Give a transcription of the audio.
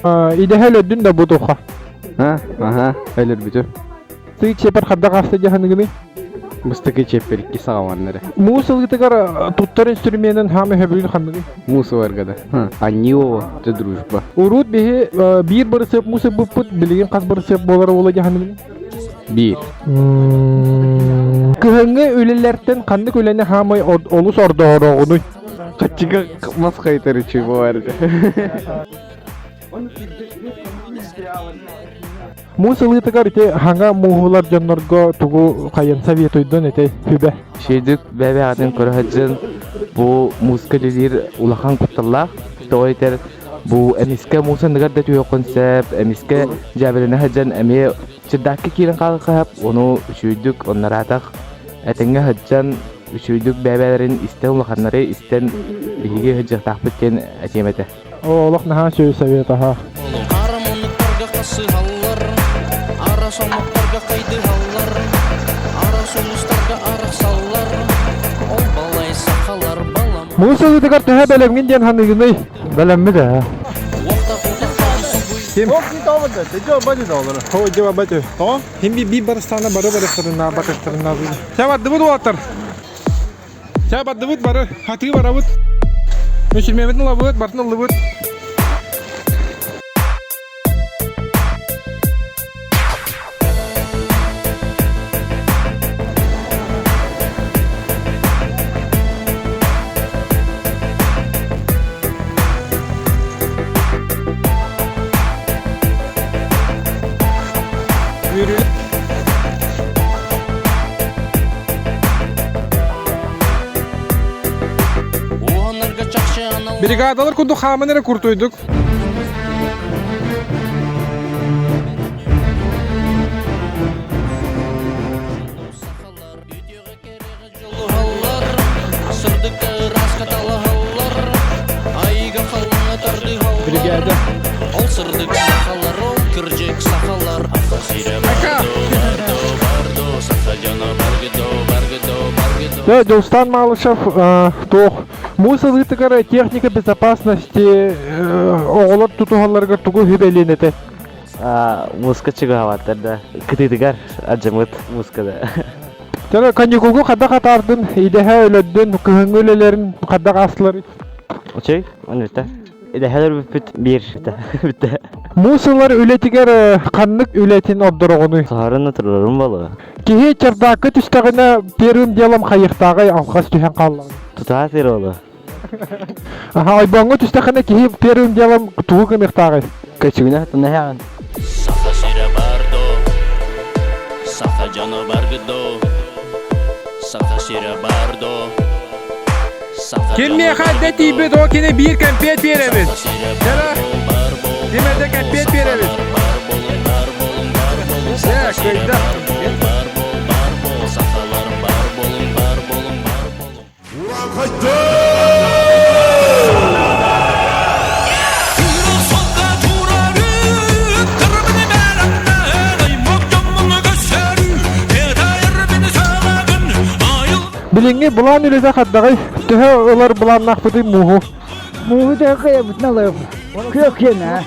Идэһэ өлөрдүн да бу туха. А, ага, өлөрбүтүм. Тыы чиэпэр хардах ааста дьаһаныгыный? Бастакы чиэппэр икки саҕаланнар. Муус ылыытыгар туттар инструменын хаама өһөбүлүн ханныгый? Муус ыларга да. Анньыы это дружба. Урут биһи биир бырысыап муус ылбыппыт, билигин хас бырысыап буолар уола дьаһаныгыный? Биир. Кыһыҥҥы үлэлэртэн ханнык үлэни хаамай олус ордоороҕунуй? Хаччыга мас хайтарычы буолар. Муус ылыытыгар ити хаҥа мууһулар дьоннорго тугу хайын советуйдун ити сүбэ? Шейдик бэйэ-бэйэҕитин көрө сылдьын бу мууска үлэлиир улахан кутталлаах. Тоҕо этэр бу эмискэ муус анныгар да түһүөххүн сөп, эмискэ дьээбэлэнэ сылдьан эмиэ чердакка киирэн хаалыахха сөп, ону үчүгэйдик оннораатах этэҥҥэ сылдьан үчүгэйдик бэйэ-бэйэлэрин истэн улаханнары истэн биһиги сылдьыахтаахпыт диэн этиэм этэ. Олох наһаа үчүгэй совет аһа. Хара муннуктарга хасыһаллар, ара сомуктарга хайдыһаллар, ара сулустарга арахсаллар, ол балай сахалар балам. Муус ылыытыгар төһө бэлэмҥин диэн ханыгыный? Бэлэммит ээ. Ким? Хим би барыстаана бары барыстарына батыстарына. Сэ бардыбыт уолаттар. Сэ бардыбыт бары хатыы барабыт. Мүчүрмэбитин ылабыт, бартын ыллыбыт. Бригадалар курдук хааман эрэ куртуйдук. Бригада. Ол сырдык сахалар, ол кырдьык сахалар. Да, Дьулустан Малышев туох муус ылыытыгар техника безопасности оҕолор тутуһалларыгар тугу үһүбэлиэн этэ? Мууска чугаһаабаттар да. Кытыытыгар алдьаммыт мууска да. Чара каникулгу хайдах атаардын, идэһэ өлөрдүн, кыһыҥҥы үлэлэрин хайдах аастылар? Үчүгэй, оннута. Идэһэлэр бүппүт биир бүттэ. Муус ылар үлэтигэр ханнык үлэтин ордороҕунуй? Саһарын турарым боло. Киһи чердакка түстэҕинэ первым делом хайыахтааҕый алҕас түһэн хааллаҕына? Тутаа сир оло. Аха, ойбоҥҥо түстэххинэ киһи первым делом тугу гыныахтааҕый? Көчүгүнэ хатынаһаҕын. Саха сирэ бар до, саха дьоно баргы до, саха сирэ бар до, саха Ким дьоно миэхэ эрдэ баргы до, тиийбит, ол кини биир кэмпиэт биэрэбит. саха сирэ Чара, бар бол, бар бол, ким бар эрдэ бол, кэмпиэт биэрэбит. сахалар бар болун, бар болун, бар болун, саха Э, сирэ кыйда. бар бол, бар бол, бар бол, сахалар бар болун, бар болун, бар болун. Билиҥҥи былаан үлэтэ хайдаҕый? Төһө ылар былааннаахпытый мууһу? Мууһу төһө кыайабытын алыам. Күөх киэнэ.